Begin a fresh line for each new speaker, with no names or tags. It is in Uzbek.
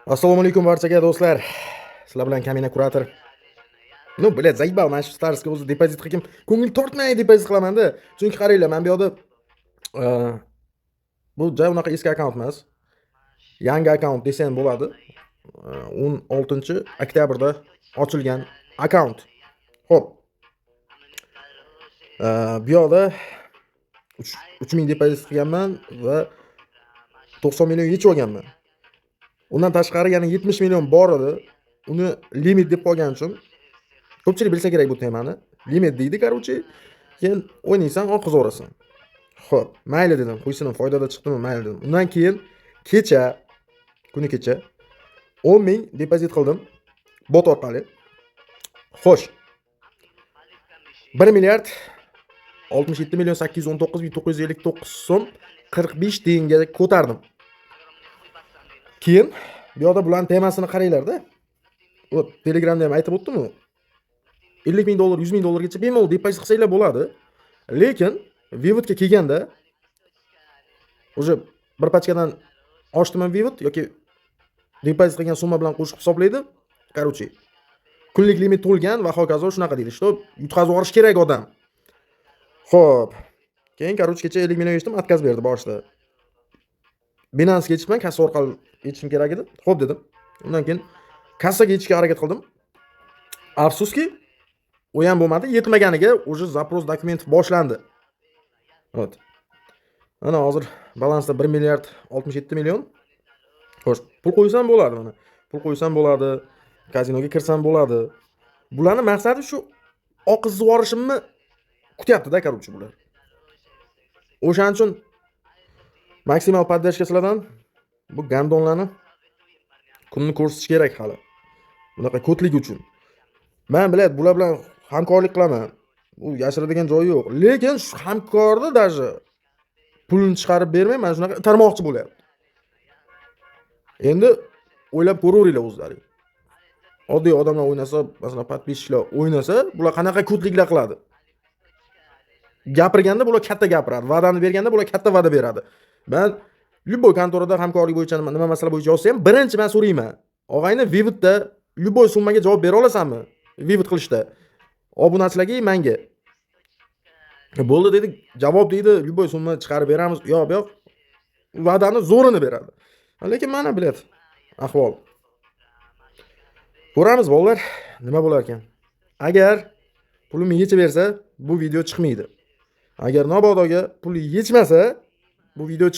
Assalomu alaykum barchaga, do'stlar. Sizlar bilan Kamina Kurator. Ну, блядь, заебал, mana shu Starsga o'zi depozit qilgim, ko'ngil tortmay depozit qilaman-da. Chunki qaranglar, mana bu yoqda bu ja unaqa eski akkaunt emas. Yangi akkaunt desa ham bo'ladi. 16 oktyabrda ochilgan akkaunt. Xo'p. Bu yoqda 3000 depozit qilganman va 90 million yechib olganman. Undan tashqari yana 70 million bor edi. Uni limit deb qolgani uchun, ko'pchilik bilsa kerak bu temani. Limit deydi, короче. Keyin o'ynaysan, oqizaverasan. Xo'p, mayli dedim, qo'ysin, foydada chiqdimi, mayli dedim. Undan keyin kecha, kuni kecha 10 ming depozit qildim bot orqali. Xo'sh. 1 milliard 67 million 819 ming 959 so'm 45 tiyinga ko'tardim. Keyin bu yoqda bularning temasini qaranglar-da. Вот Telegramda ham aytib o'tdim-ku. 50 ming dollar, 100 ming dollargacha bemalol depozit qilsanglar bo'ladi. Lekin вывод ga kelganda уже bir pachkadan oshdimi вывод yoki depozit qilgan summa bilan qo'shib hisoblaydi. Короче, kunlik limit to'lgan va hokazo, shunaqa deydi. Что yutqazib yuborish kerak odam. Xo'p. Keyin, короче, kecha 50 million yechdim, отказ berdi boshida. Binance'ga yechibman, kassa orqali yechishim kerak edi. Xo'p dedim. Undan keyin kassaga yechishga harakat qildim. Afsuski, u ham bo'lmadi. Yetmaganiga уже запрос документ boshlandi. Вот. Mana hozir balansda 1 milliard 67 million. Xo'sh, pul qo'ysam bo'ladi mana. Pul qo'ysam bo'ladi, kazinoga kirsam bo'ladi. Bularning maqsadi shu oqizib yuborishimni kutyapti-da, короче, bular. O'shaning uchun maksimal поддержка sizlardan. Bu гандон larni kunni ko'rsatish kerak hali. Bunaqa ko'tlik uchun. Man, блядь, bular bilan hamkorlik qilaman. U yashiradigan joyi yo'q. Lekin shu hamkorni даже pulini chiqarib bermay, mana shunaqa itarmoqchi bo'lyapti. Endi o'ylab ko'raveringlar o'zlaring. Oddiy odamlar o'ynasa, masalan, подписчик lar o'ynasa, bular qanaqa ko'tliklar qiladi. Gapirganda bular katta gapiradi, va'dani berganda bular katta va'da beradi. Man любой kontorada hamkorlik bo'yicha nima masala bo'yicha yozsa ham, birinchi man so'rayman. Og'ayni, вывод da любой summaga javob bera olasanmi? Вывод qilishda. Obunachilarga, menga. Bo'ldi dedi, javob deydi, любой summa chiqarib beramiz, u yoq bu yoq. Va'dani zo'rini beradi. Lekin mana, блядь, ahvol. Ko'ramiz, bolalar, nima bo'lar ekan. Agar pulimni yechib bersa, bu video chiqmaydi. Agar nabodoga puli yechmasa, bu video